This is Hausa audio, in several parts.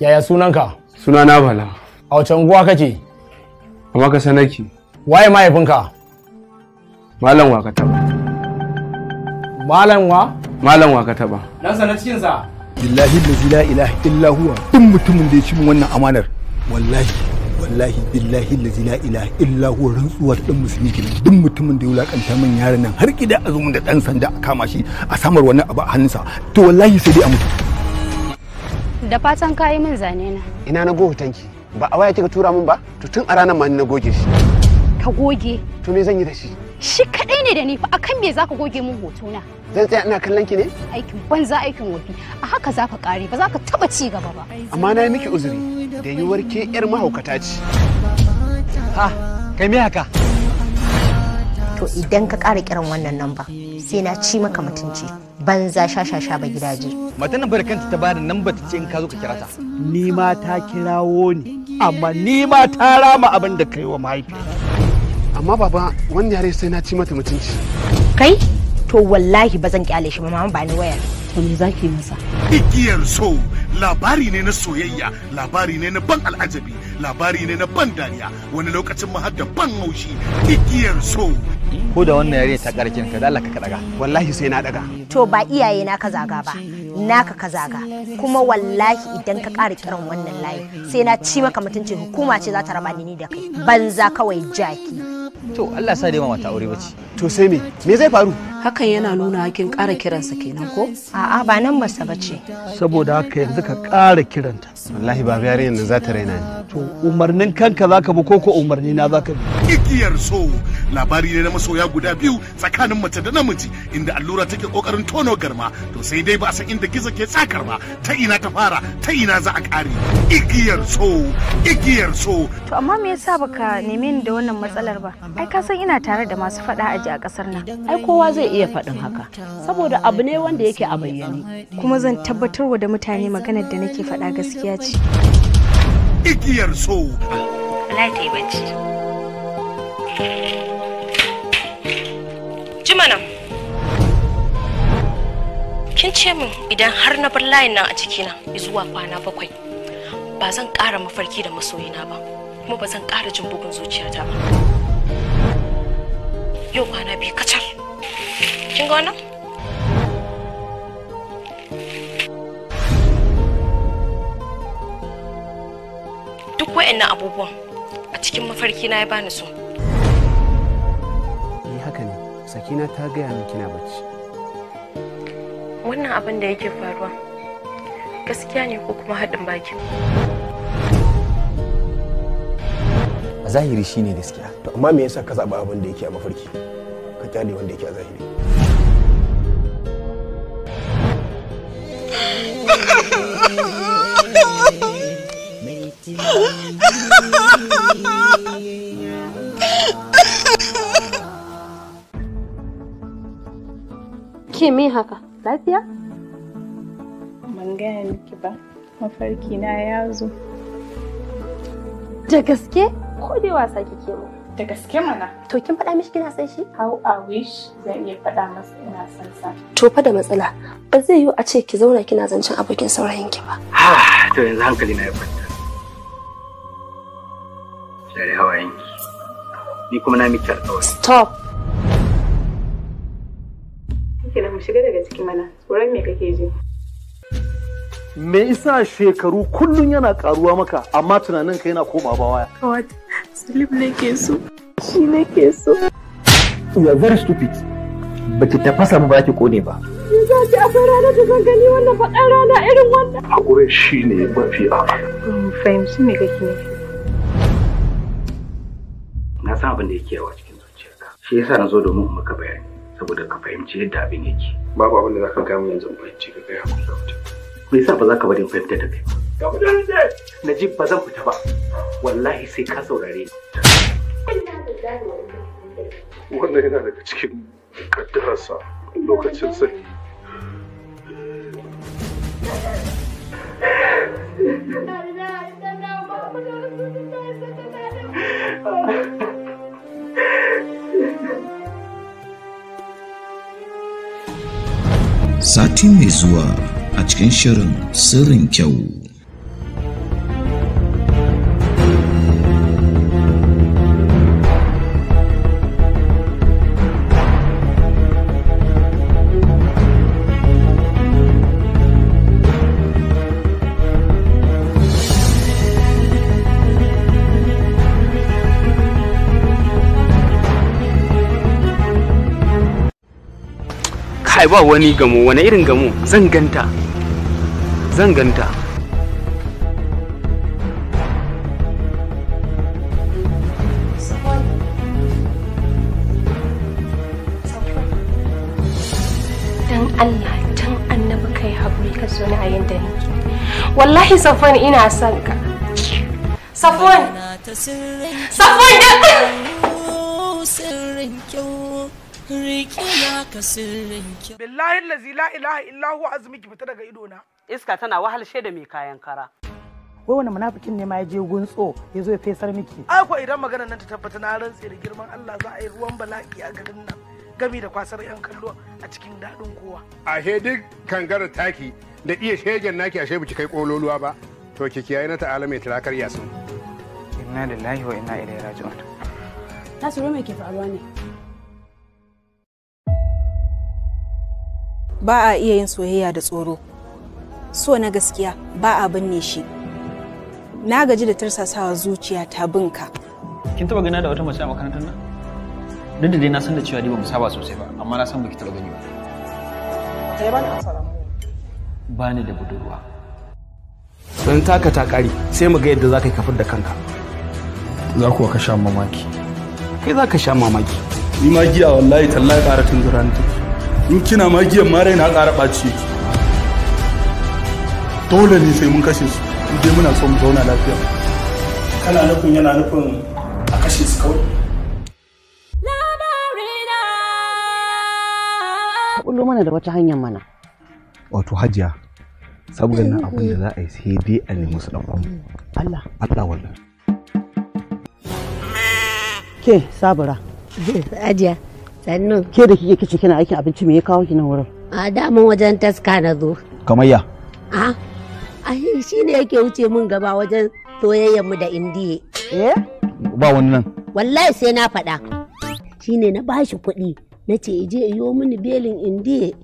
Yaya sunanka? Sunana Bala. A wace unguwa kake? A maka sanaki. Waye mahaifinka? Malam wa ka taba. Malam wa? Malam wa ka taba. Dan sa na cikin sa. Billahi allazi la ilaha illa huwa. Duk mutumin da ya ci min wannan amanar wallahi wallahi billahi allazi la ilaha illa huwa rantsuwa ta dan musulmi kenan. Duk mutumin da ya wulakanta min yaron nan har kida a zo min da dan sanda a kama shi a samar wannan abu a hannunsa to wallahi sai dai a mutu. Da fatan ka yi min zane na. Ina na goge tanki ba a waya kika tura min ba? To tun a ranar ma ni na goge shi. Ka goge? To me zan yi da shi? Shi kadai ne da ni fa, akan me zaka goge min hoto na? Zan tsaya ina kallon ki ne? Aikin banza aikin wofi, a haka zaka kare ba zaka taba ci gaba ba. Amma na yi miki uzuri da yiwuwar ke yar mahaukata ce. Ha, kai me haka? To idan ka ƙara kiran wannan namba sai na ci maka mutunci. Banza shashasha ba gidaje. Matan nan barkanta ta bada namba ta ce in ka zo ka kira ta. Ni ma ta kirawo ni, amma ni ma ta rama abin da kai wa mahaifi. Amma baba wannan yare sai na ci mata mutunci. Kai? To wallahi ba zan kyale shi ba, mama ba ni wayar. To me zaki masa? Igiyar so labari ne na soyayya, labari ne na ban al'ajabi, labari ne na ban dariya, wani lokacin ma har da ban haushi. Igiyar so. Ko da wannan yare ta ƙara kiranka da Allah ka daga. Wallahi sai na daga. To ba iyaye na ka zaga ba, naka ka zaga. Kuma wallahi idan ka ƙara kiran wannan layi sai na ci maka mutunci, hukuma ce za ta raba ni da kai. Banza kawai jaki. To Allah sa dai mama ta aure bace. To sai me? Me zai faru? Hakan yana nuna hakin ƙara kiransa kenan ko? A'a ba nan masa bace. Saboda haka yanzu ka ƙara kiranta. Wallahi baba yarinyar nan za ta raina ni. To umarnin kanka zaka bi ko ko umarni na zaka bi? Igiyar so labari ne na masoya guda biyu tsakanin mace da namiji inda allura take kokarin tono garma, to sai dai ba a san inda gizo ke tsakar ba, ta ina ta fara ta ina za a kare. Igiyar so, igiyar so. To amma me yasa baka neme ni da wannan matsalar ba? Ai ka san ina tare da masu faɗa aji a ƙasar nan. Ai kowa zai iya faɗin haka saboda abu ne wanda yake a bayyane. Kuma zan tabbatarwa da mutane maganar da nake faɗa gaskiya ce. Igiyar so. Allah ta yi bacci. Jimana, kin ce min idan har na bar layin nan a cikina zuwa kwana 7 ba zan ƙara mafarki da masoyina ba, kuma ba zan ƙara jin bugun zuciyata ba. Yau kwana 2 kacal. Kin ga wannan? Duk wa'annan abubuwan a cikin mafarki na ya bani su. Ni haka ne, Sakina ta gaya min kina bacci. Wannan abin da yake faruwa gaskiya ne ko kuma haɗin baki? A zahiri shine gaskiya. To amma me yasa ka zaɓi abin da yake a mafarki? Ka kyale wanda yake a zahiri. Ke me haka? Lafiya? Ban gaya miki ba, mafarki na ya zo. Da gaske? Ko dai wasa kike mu? Da gaske mana. To kin faɗa mishi kina son shi? How I wish zan iya faɗa masa ina son sa. To fa da matsala. Ba zai yiwu a ce ki zauna kina zancen abokin saurayin ki ba. Ha, to yanzu hankali na ya kwanta. Share hawayenki. Ni kuma na miki alƙawari. Stop. Kina mu shiga daga ciki mana. Tsoron me kake ji? Me isa shekaru kullun yana karuwa maka amma tunaninka yana koma baya? Kawai Salim nake so. Shi nake so. You are very stupid. Baki tafasa ba ki kone ba. Yanzu a ce akwai rana da zan gani wannan faɗan rana irin wannan. Hakurin shi ne mafi a'a. Ban fahimci me kake nufi. Na san abin da yake yawa cikin zuciyarka. Shi yasa na zo domin in maka bayani saboda ka fahimci yadda abin yake. Babu abin da zaka gaya min yanzu in fahimci ka kai hakuri ka fita. Me yasa ba za ka bari in fahimta da kai ba? Ka fita ne! Najib ba zan fita ba. Wallahi sai ka saurare ni. Wannan yana daga cikin kaddararsa lokacin sai. Sati mai zuwa a cikin shirin sirrin kyau. Kai ba wani gamo, wani irin gamo? Zan ganta. Zan ganta. Dan Allah, dan annabi kai haƙuri ka zo ni a yanda nake. Wallahi Safwan ina son ka. Safwan! Safwan da sirrin kyau rikiya ka sirrin kyau. Billahi allazi la ilaha illa huwa azumi ki fita daga idona. Iska tana wahalshe da mai kayan kara. Wai wani munafikin ne ma ya je guntso ya zo ya fesar miki. Ai ko idan maganar nan ta tabbata na rantse da girman Allah za a yi ruwan bala'i a garin nan. Gami da kwasar yan kallo a cikin daɗin kowa. Ashe duk kangarar taki da iya shegen naki ashe biki kai kololuwa ba. To ki kiyaye na ta'ala mai tirakar yasin. Inna lillahi wa inna ilaihi raji'un. Nasiru me ke faruwa ne? Ba a iya yin soyayya da tsoro. So na gaskiya ba a binne shi. Na gaji da tursasawa zuciya ta binka. Kin taba gana da wata mace a makarantar nan? Duk da dai na san da cewa dai ba mu saba sosai ba, amma na san baki taba gani ba. Kai ba ni amsa. Ba ni da budurwa. Don taka ta kare sai mu ga yadda za ka yi kafar da kanka. Za kuwa ka sha mamaki. Kai za ka sha mamaki. Ni ma giya wallahi tallahi ƙara tunzura ni take. In kina ma giyan ma raina ƙara ɓaci yake. Dole ne sai mun kashe su, in dai muna so mu zauna lafiya. Kana nufin yana nufin a kashe su kawai? Ka bullo mana da wata hanyar mana. Wato Hajiya, saboda nan abin da za a yi sai dai a nemi su ɗan Allah. Allah wallahi. Ke Sabira. Ajiya, sannu. Ke da kike kici kina aikin abinci me ya kawo ki nan wurin? A daman wajen taska na zo. Kamar ya? A, ai shi ne yake wuce mun gaba wajen soyayyar mu da indiye. Eh? Ba wani nan. Wallahi sai na faɗa. Shi ne na bashi kuɗi. Na ce ije iyo mini belin indiye.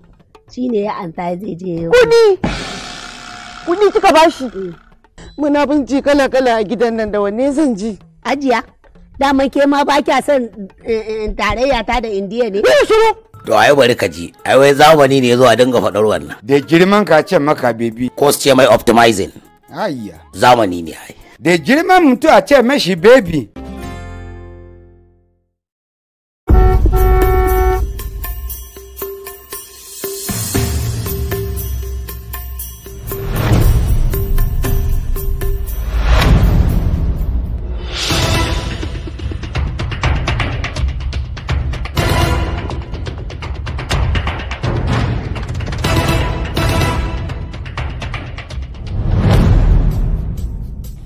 Shi ne ya ansa zai je yau. Kuɗi! Kuɗi kika bashi? Muna binci kala-kala a gidan nan da wanne zan ji? Ajiya, daman ke ma ba kya son tarayya ta da indiya ne? shiru! To ai bari ka ji, ai wai zamani ne zuwa dinga faɗar wannan. Da girman ka ce maka baby. Ko su ce mai optimizing. Ayya. Zamani ne ai. Da girman mutum a ce mashi baby.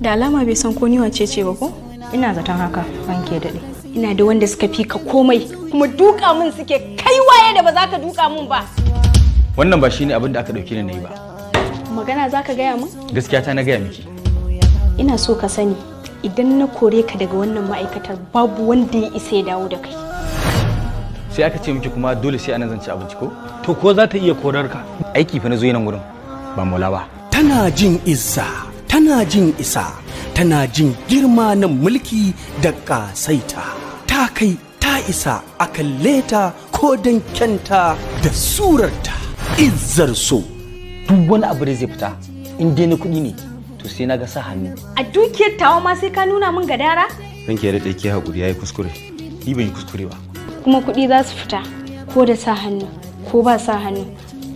Da alama bai san ko ni wace ce ba ko? Ina zaton haka, ranke daɗe. Ina da wanda suka fi ka komai, kuma duka mun suke kai waye da ba za ka duka mun ba. Wannan ba shine abin da aka dauke ni nayi ba. Magana za ka gaya mun? Gaskiya ta na gaya miki. Ina so ka sani, idan na kore ka daga wannan ma'aikatar babu wanda ya isa ya dawo da kai. Sai aka ce miki kuma dole sai anan zan ci abinci ko? To ko za ta iya korar ka? Aiki fa na zo nan gurin ba mola ba. Tana jin izza. Tana jin isa, tana jin girma na mulki da ƙasaita. Ta kai ta isa a kalle ta ko don kyanta da surarta. Izzar so. Duk wani abu da zai fita, in dai na kuɗi ne, to sai na ga sa hannu. A dukiyar tawa ma sai ka nuna min gadara? Ranki ya daɗe ki haƙuri ya yi kuskure. Ni ban yi kuskure ba. Kuma kuɗi za su fita ko da sa hannu ko ba sa hannu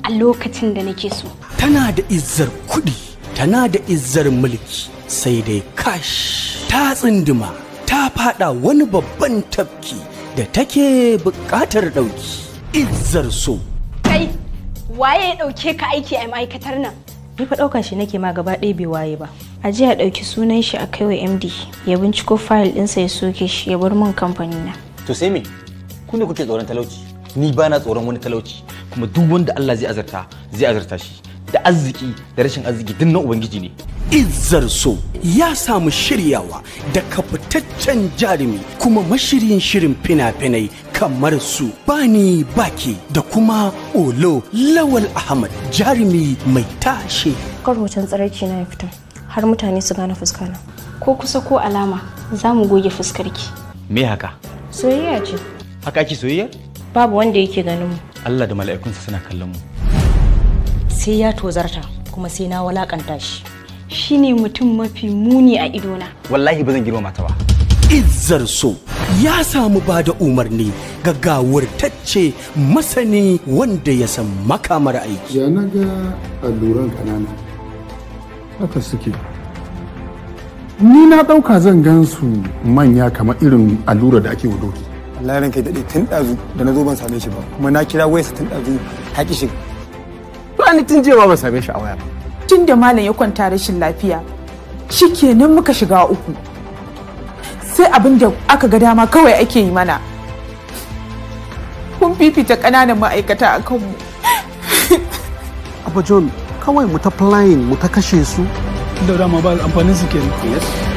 a lokacin da nake so. Tana da izzar kuɗi. Tana da izzar mulki sai dai kash ta tsinduma ta fada wani babban tafki da take buƙatar ɗauki. Izzar so. Kai waye ya ɗauke ka aiki a ma'aikatar nan? Ni fa ɗaukan shi nake ma gaba ɗaya bai waye ba. A jiya ɗauki sunan shi a kai wa MD ya binciko fayil ɗinsa ya soke shi ya bar min kamfani na. To sai me? Ku ne kuke tsoron talauci? Ni ba na tsoron wani talauci kuma duk wanda Allah zai azarta zai azarta shi. Da arziki da rashin arziki duk na Ubangiji ne. Izzar so ya samu shiryawa da kafitaccen jarumi kuma mashirin shirin fina-finai kamar su Bani Baki da kuma Olo Lawal Ahmad jarumi mai tashe. Kar hoton tsiraici na ya fita har mutane su gane fuskana. Ko kusa ko alama za mu goge fuskarki. Me haka? Soyayya ce. Haka ake soyayya? Babu wanda yake ganin mu. Allah da mala'ikunsa suna kallon mu. Sai ya tozarta kuma sai na walakanta shi. Shine mutum mafi muni a idona. Wallahi ba zan girmama ta ba. Izzar So ya samu ba da umarni gaggawurtacce masani wanda ya san makamar aiki. Ya na ga alluran ƙanana haka suke. Ni na ɗauka zan gan su manya kamar irin allura da ake wa doki. Allah ranka daɗe, tun ɗazu da na zo ban same shi ba, kuma na kira wayarsa tun ɗazu ta ki shiga. To ni tun jiya ma ban same shi a waya ba. Tun da malam ya kwanta rashin lafiya, shikenan muka shiga uku. Sai abin da aka ga dama kawai ake yi mana. Kun fifita ƙananan ma'aikata a kanmu. Abba John, kawai mu ta flying mu ta kashe su. Da dama ba amfanin su kenan. Yes.